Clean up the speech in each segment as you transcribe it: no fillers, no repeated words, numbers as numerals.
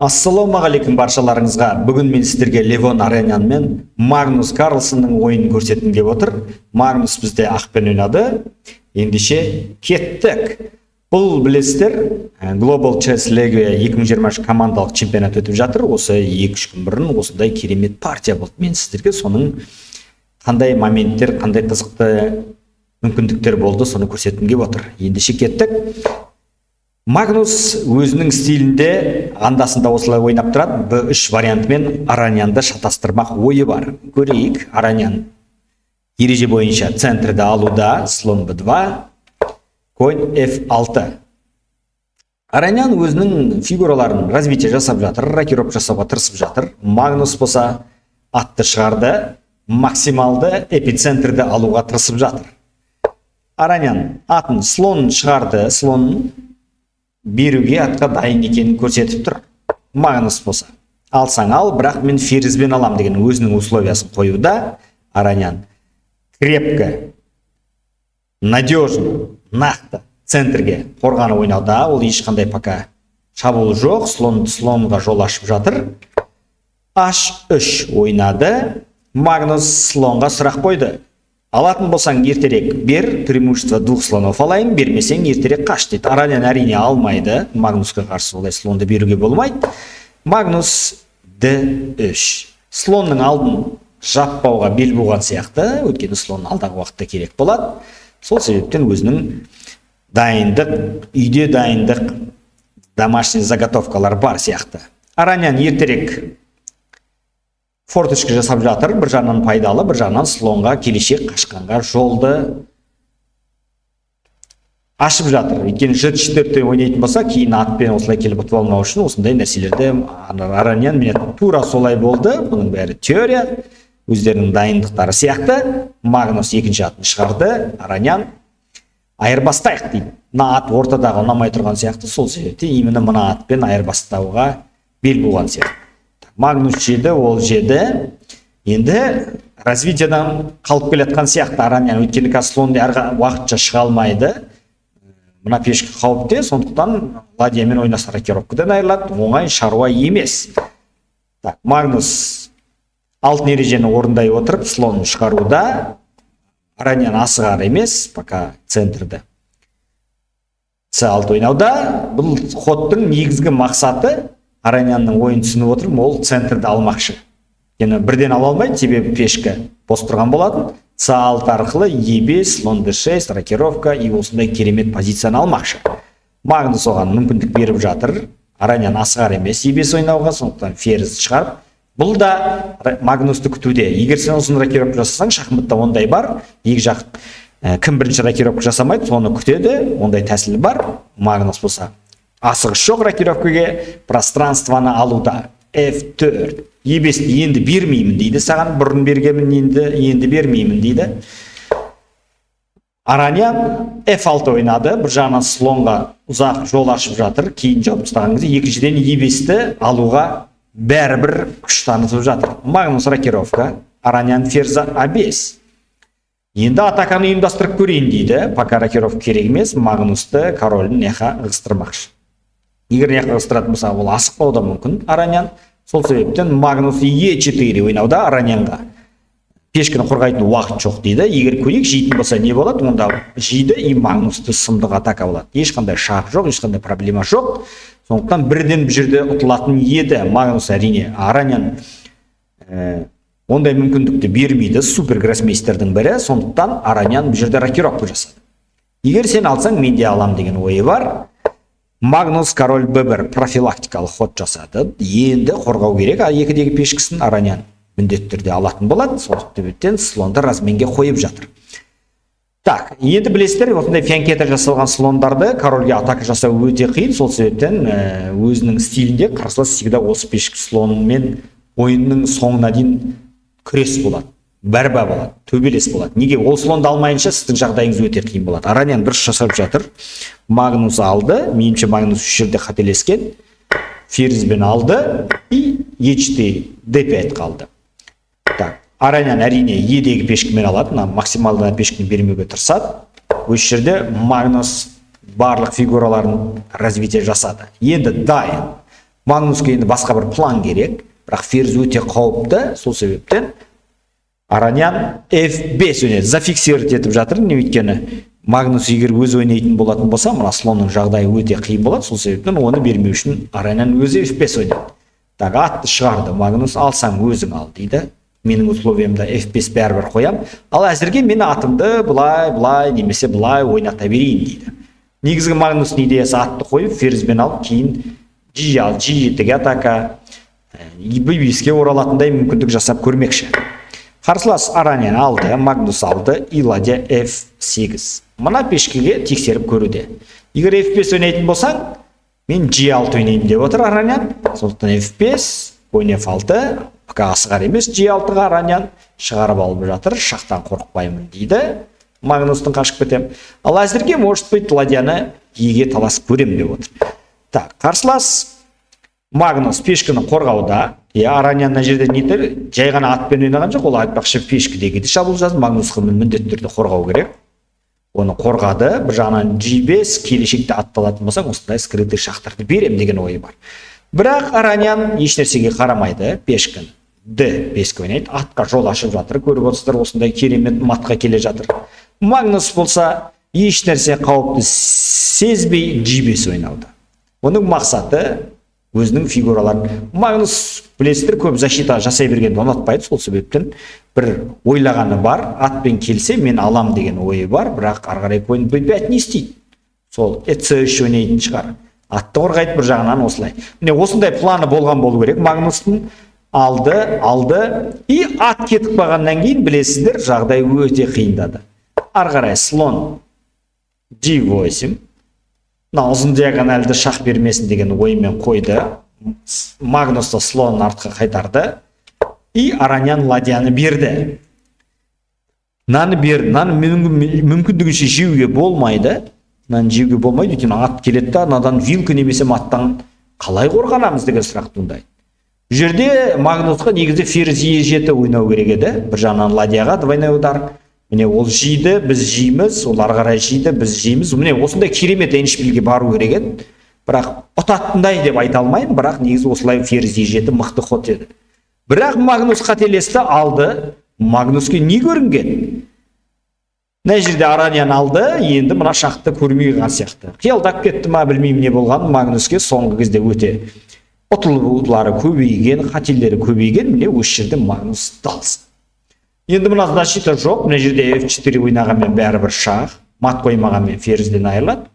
Ассалаумағалейкум баршаларыңызға! Бүгін мен сіздерге Левон Аронян мен Магнус Карлсонның ойынын көрсеткім келіп отыр. Магнус бізде ақпен ойнады. Ендеше, кеттік. Бұл, білесіздер, Global Chess League 2023 командалық чемпионат өтіп жатыр. Осы 2-3 күн бұрын осындай керемет партия болды. Мен сіздерге соның қандай моменттер, қандай қызықты мүмкіндіктер болды, соны көрсеткім келіп отыр. Ендеше, кеттік. Магнус өзінің стилінде анда-санда осылай ойнап тұрады. B3 вариантымен Аронянды шатастырмақ ойы бар. Көрейік. Аронян ереже бойынша центрді алуда. Слон B2, конь F6. Аронян өзінің фигураларын развитие жасап жатыр, рокировка жасауға тырысып жатыр. Магнус болса атты шығарды, максималды эпицентрді алуға тырысып жатыр. Аронян атын, слонын шығарды, слонын беруге атқа дайын екенін көрсетіп тұр. Магнус болса, алсаң ал, бірақ мен ферзбен алам деген өзінің условиясын қоюда. Аронян крепко, надежно, нақты центрге қорғанып ойнауда. Ол ешқандай пока шабуыл жоқ, слонға жол ашып жатыр. H3 ойнады. Магнус слонға сұрақ қойды: алатын болсаң, ертерек бер, преимущество двух слонов алайын, бермесең, ертерек қаш дейді. Аронян әрине алмайды, Магнусқа қарсы олай слонды беруге болмайды. Магнус D3, слонның алдын жаппауға бел буған сияқты, өйткені слон алдағы уақытта керек болады. Сол себептен өзінің дайындық, үйде дайындық, домашний заготовкалар бар сияқты. Аронян ертерек форточка жасап жатыр. Бір жағынан пайдалы, бір жағынан слонға келешек қашқанға жолды ашып жатыр, өйткені Ж4 ойнайтын болса, кейін атпен осылай келіп ұтып алмау үшін осындай нәрселерді Аронян, міне, тура солай болды. Бұның бәрі теория, өздерінің дайындықтары сияқты. Магнус екінші атын шығарды. Аронян айырбастайық дейді. Мына ат ортадағы ұнамай тұрған сияқты, сол себептен именно мына атпен айырбастауға бел буған сияқты. Магнус жеді, ол жеді. Енді развитиядан қалып келе жатқан сияқты Аронян, өйткені қазір слон әрі уақытша шыға алмайды, мына пешка қауіпте. Сондықтан ладьямен ойнаса, рокировкадан айырылады, оңай шаруа емес. Так, Магнус алтын ережені орындай отырып, слонын шығаруда. Аронян асығар емес, пока центрді С6 ойнауда. Бұл ходтың негізгі мақсаты, Аронянның ойын түсініп отырмын, ол центрді алмақшы. Өйткені бірден ала алмайды, себебі пешка бос тұрған болатын. С6 арқылы Е5, слон Д6, рокировка и осындай керемет позицияны алмақшы. Магнус оған мүмкіндік беріп жатыр. Аронян асығар емес Е5 ойнауға, сондықтан ферзь шығарып, бұл да Магнусты күтуде. Егер сен осыны рокировка жасасаң, шахматта ондай бар, екі жақ кім бірінші рокировка жасамайды, соны күтеді, ондай тәсіл бар. Магнус болса асығыс жоқ рокировкаге, пространствоны алуда. F4, Е5, енді бермеймін дейді саған, бұрын бергенмін, енді бермеймін дейді. Аронян F6 ойнады. Бір жағынан слонға ұзақ жол ашып жатыр, кейін жауып тастаған кезде, екіншіден, Е5-ті алуға бәрібір күш танытып жатыр. Магнус рокировка, Аронян ферзь А5. Енді атаканы ұйымдастырып көрейін дейді. Пока рокировка керек емес, Магнусты королін мына ығыстырмақшы. Егер мына ығыстыратын болса, ол асықпауы да мүмкін Аронян. Сол себептен Магнус Е4 ойнауда. Аронянға пешканы қорғайтын уақыт жоқ дейді. Егер көрейік, жейтін болса, не болады? Онда жейді, и Магнусты сұмдық атака болады. Ешқандай шаг жоқ, ешқандай проблема жоқ, сондықтан бірден бұл жерде ұтылатын еді Магнус. Әрине, Аронян ондай мүмкіндікті бермейді, супер гроссмейстердің бірі. Сондықтан Аронян бұл жерде рокировка жасады. Егер сен алсаң, мен де алам деген ойы бар. Магнус король Б1 профилактикалық ход жасады. Енді қорғау керек а екідегі пешкісін. Аронян міндетті түрде алатын болады, сол себептен слонды разменге қойып жатыр. Так, енді білесіздер, осындай фианкета жасалған слондарды корольге атака жасау өте қиын. Сол себептен өзінің стилінде қарсылас всегда осы пешкі слонмен ойынның соңына дейін күрес болады, борьба болады, төбелес болады. Неге? Ол слонды алмайынша сіздің жағдайыңыз өте қиын болады. Аронян дұрыс жасап жатыр. Магнус алды. Меніңше, Магнус осы жерде қателескен. Ферзьбен алды и Е4, Д5 қалды. Так, Аронян, әрине, Е-дегі пешкімен алады, мына максималды пешкіні бермеуге тырысады. Осы жерде Магнус барлық фигураларын развитие жасады, енді дайын. Магнусқа енді басқа бір план керек, бірақ ферзь өте қауіпті. Сол себептен Аронян F5 ойнайды, зафиксировать етіп жатыр. Не, өйткені Магнус егер өзі ойнайтын болатын болса, мына слонның жағдайы өте қиын болады. Сол себептен оны бермеу үшін Аронян өзі F5 ойнайды. Так, атты шығарды Магнус. «Алсаң, өзің ал», – дейді. «Менің условиямда F5 бәрібір қоям, ал әзірге мен атымды былай, былай немесе былай ойната берейін», – дейді. Негізгі Магнустың идеясы – атты қойып, ферзьбен алып, кейін G7-ге атака, B5-ке оралатындай мүмкіндік жасап көрмекші. Қарсылас Аронян алды, Магнус алды и ладья F8. Мына пешкеге тексеріп көруде. «Егер F5 ойнайтын болсаң, мен G6 ойнаймын», – деп отыр Аронян. Сондықтан F5, конь F6, пока асығар емес G6-ға. Аронян шығарып алып жатыр. «Шахтан қорықпаймын», – дейді. «Магнустың қашып кетем. Ал әзірге, может быть, ладьяны Е-ге таласып көрем», – деп отыр. Так, қарсылас Магнус пешкіні қорғауда. Иә, Аронян мына жерде не тұр, жай ғана атпен ойнаған жоқ. Ол, айтпақшы, пешкідегі де шабуыл жасады. Магнусқа міндетті түрде қорғау керек. Оны қорғады. Бір жағынан G5, келешекте атталатын болсаң, осындай скрытый шахтарды берем деген ойы бар. Бірақ Аронян еш нәрсеге қарамайды, пешкіні D5-ке ойнайды, атқа жол ашып жатыр. Көріп отырсыздар, осындай керемет матқа келе жатыр. Магнус болса, еш нәрсе қауіпті сезбей, G5 ойнауда. Оның мақсаты – өзінің фигураларын. Магнус, білесіздер, көп защита жасай бергенді ұнатпайды. Сол себептен бір ойлағаны бар: атпен келсе, мен алам деген ойы бар. Бірақ ары қарай конь B5 не істейді? Сол C3 ойнайтын шығар, атты қорғайды бір жағынан. Осылай, міне, осындай планы болған болу керек Магнустың. Алды, алды и ат кетіп қалғаннан кейін, білесіздер, жағдай өте қиындады. Ары қарай слон G8, мына ұзын диагональды шах бермесін деген оймен қойды. Магнус та слонын артқа қайтарды и Аронян ладьяны берді. Мынаны берді. Мынаны мүмкіндігінше жеуге болмайды. Мынаны жеуге болмайды, өйткені ат келеді да, мынадан вилка немесе маттан қалай қорғанамыз деген сұрақ туындайды. Бұл жерде Магнусқа негізі ферзь Е7 ойнау керек еді. Бір жағынан ладьяға двойной удар. Міне, ол жейді, біз жейміз, ол ары қарай жейді, біз жейміз. Міне, осындай керемет эндшпильге бару керек еді. Бірақ ұтатындай деп айта алмаймын, бірақ негізі осылай ферзь Е7 мықты ход еді. Бірақ Магнус қателесті, алды. Магнуске не көрінген? Мына жерде Аронян алды, енді мына шақты көрмей қалған сияқты. Қиялдап кетті ма, білмеймін не болғанын. Магнуске соңғы кезде өте ұтылулары көбейген, қателері көбейген. Міне, осы жерде Магнус сдался. Енді мына защита жоқ. Мына жерде F4 ойнағанмен бәрібір шах, мат қоймағанмен ферзьден айырылады.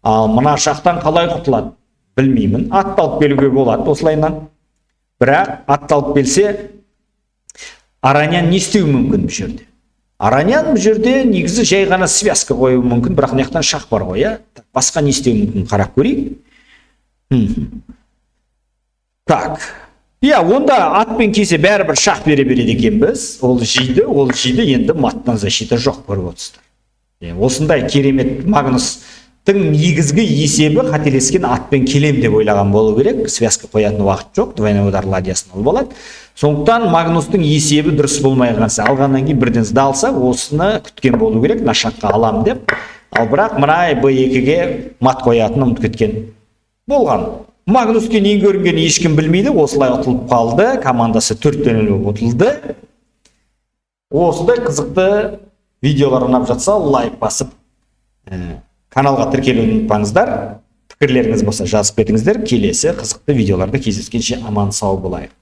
Ал мына шахтан қалай құтылады, білмеймін. Атты алып келуге болады осылайынан. Бірақ атты алып келсе, Аронян не істеуі мүмкін бұл жерде? Аронян бұл жерде негізі жай ғана связка қоюы мүмкін, бірақ мына жақтан шах бар ғой, иә. Так, басқа не істеуі мүмкін, қарап көрейік. Так, иә, онда атпен келсе, бәрібір шах бере береді екенбіз. Ол жейді, ол жейді, енді маттан защита жоқ, көріп отырсыздар. Е, осындай керемет. Магнустың негізгі есебі қателескен, атпен келем деп ойлаған болу керек. Связка қоятын уақыт жоқ, двойной удар ладьясын алып алады. Сондықтан Магнустың есебі дұрыс болмай қалса, алғаннан кейін бірден сдался, осыны күткен болу керек, мына шаққа алам деп. Ал бірақ мына Б2-ге мат қоятынын ұмытып кеткен болған. Магнуске не көрінгенін ешкім білмейді. Осылай ұтылып қалды. Командасы 4-0 болып ұтылды. Осындай қызықты видеолар ұнап жатса, лайк басып, каналға тіркелуді ұмытпаңыздар. Пікірлеріңіз болса, жазып кетіңіздер. Келесі қызықты видеоларда кездескенше аман сау болайық.